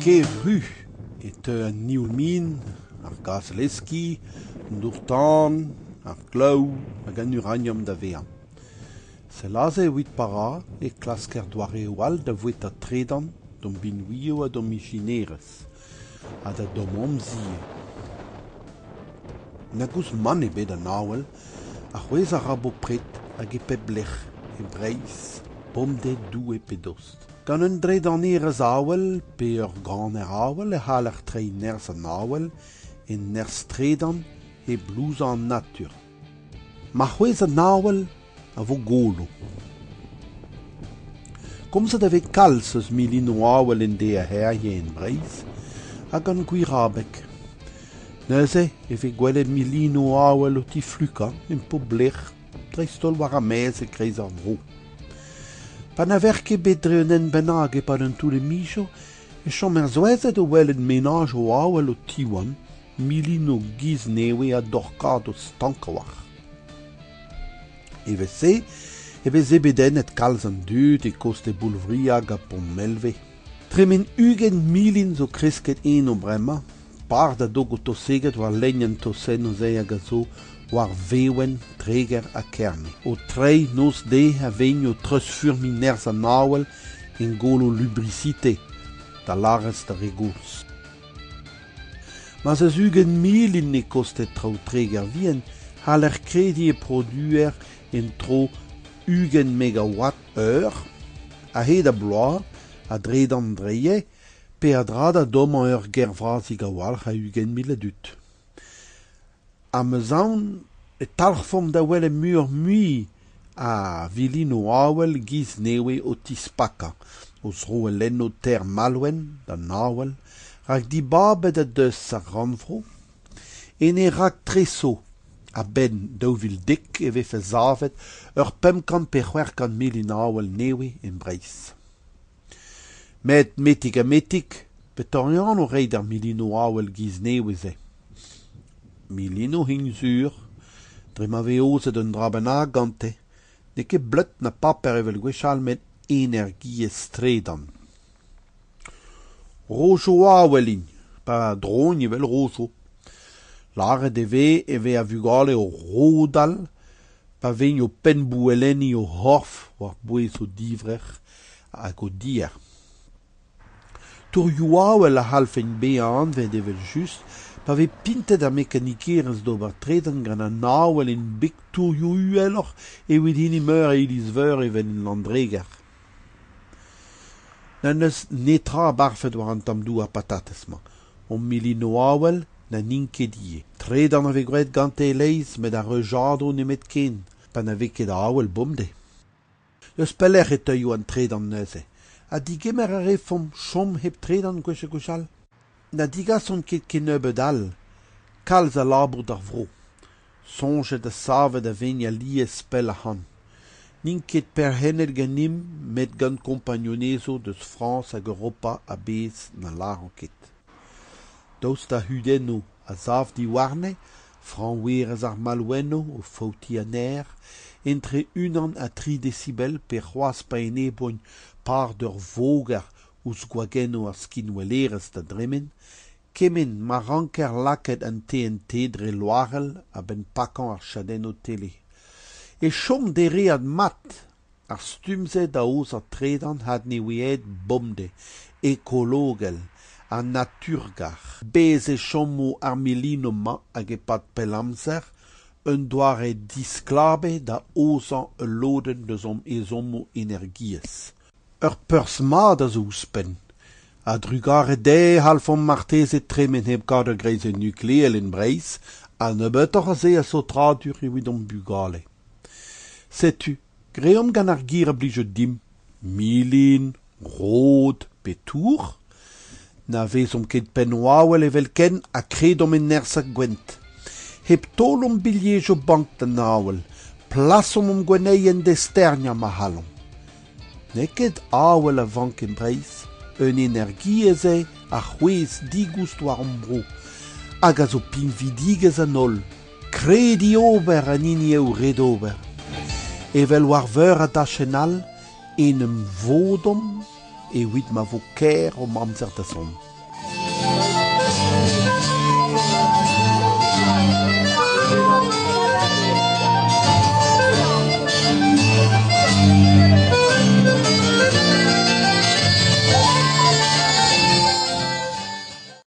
ker-ru e teu an eoul-min, ar gaz-leskiñ, an dour-tan, ar glaou hag an uraniom da vezañ. Sell aze evit para e klasker doareoù all da voueta tredan d'hon binvioù ha d'hon ijinerezh, ha da dommañ hom zi. Na gouzout mann ebet an avel, ar c'hwezh a ra bopred hag e pep lec'h e Breizh, bemdez Doue pe dost. Gant un dredanerez avel pe ur ganer avel e c'haller treiñ nerzh an avel e nerzh tredan hep louzañ an natur. Ma c'hwezh an avel a vo golo. Komzet a vez kalz eus milinoù avel en deiz a hiziv en Breizh ha gant gwir abeg. Neuze e vez gwelet milinoù avel o tiflukañ en pep lec'h, dreist-holl war ar maez e-kreiz ar vro. Pa na ver ket bet dre un hent bennak e-pad un toull mizioù e chomer souezhet o welet menajoù avel o tiwan, milinoù giz nevez ha dorkadoù stank a-walc'h. Evel-se e vez zebedennet kalz an dud e kostez Boulvriag ha Pont-Melve. Tremen 20 milin zo kresket eno bremañ, par da dogoù toseged war lein an tosennoù-se hag a zo war vevenn Treger ha Kerne. O treiñ noz-deiz a vegn o treuzfurmiñ nerzh an avel en golo lubrisite, da lârezh d'ar re gozh. Ma'z eus 20 milin e kostez traoù Treger vihan, c'haller krediñ e produer en-tro 20 megawatt eur a-hed ar bloaz a dredan dre peadra da dommañ ur gêr vrazig a-walc'h a 20,000 a dud. Ha 'm eus aon e talc'hfomp da welet muioc'h-mui a vilinoù avel giz nevez o tispakañ o zroellennoù teir malwenn d'an avel rak dibabet he deus ar rannvro en he raktresoù a-benn 2010 e vefe savet ur 500 pe 600 milin avel nevez en Breizh. Met metik ha metik, petra anv reiñ d'ar milinoù avel giz nevez-se ? Milinoù int sur, dre ma vez aozet un dra bennak gante, n'eo ket bleud na paper evel gwechall met energiezh tredan. Rojoù avel int, pa droint evel rojoù. Lâret e vez e vez ar vugale o rodal pa vez o pennbouellenniñ o c'horf war-bouez o divrec'h hag o dier. Tourioù avel a c'hallfent bezañ anvet evel-just pa vez pintet ar mekanikerezh d'ober tredan gant an avel en beg tourioù uheloc'h evit hini meur a iliz-veur evel en Landreger. N'en deus netra barfet war an tamm douar patatez-mañ. Hon milinoù avel na n'int ket ivez. Tredan a vez graet gante e-leizh met ar reujadoù nemetken pa na vez ket a avel bemdez. Eus pelec'h e teuio an tredan neuze ? Ha digemer a refomp chom hep tredan gwech ha gwech all ? Na digasont ket kennebeut all kalz a labour d'ar vro. Soñjet ha savet a vez alies pell ac'hann. N'int ket perc'hennet ganimp met gant kompagnunezhioù eus Frañs hag Europa a-bezh na lâran ket. Daoust d'ar c'hudennoù a sav diwarne, fraoñverezh ar malwennoù o faoutiñ an aer, etre unan ha tri desibel pe c'hoazh pa enebont par d'ur voger ouzh gwagennoù ar skinwelerezh da dremen, kement ma ranker lakaat an TNT dre loarell a-benn pakañ ar chadennoù tele. E chom dereat mat ar stumm-se da aozañ tredan adnevesaet bemdez, ekologel ha naturgar. Bez' e chomo ar milinoù-mañ hag e-pad pell amzer un doare disklabez da aozañ ul lodenn eus hon ezhommoù energiezh. Ur perzh mat a zo ouzhpenn. A-drugarez dezhe e c'hallfomp marteze tremen hep kaout ur greizenn nukleel en Breizh ha nebeutoc'h a se a saotradur evit hon bugale. Setu, greomp gant ar ger a blijo dimp, milin, rod pe tour. Na vezomp ket pennoù-avel evelkent ha kredomp en nerzh ar gwent. Hep taol hon bilhejoù bank d'an avel, plasomp hon gwenneien d'e sterniañ ma c'hallomp. N'eo ket avel a vank en Breizh, un energiezh eo a c'hwezh digoust war hon bro hag a zo pinvidigezh an holl. Krediñ ober an hini eo ret ober. Evel war veur a dachenn all en em vodomp evit ma vo kaer hom amzer da zont.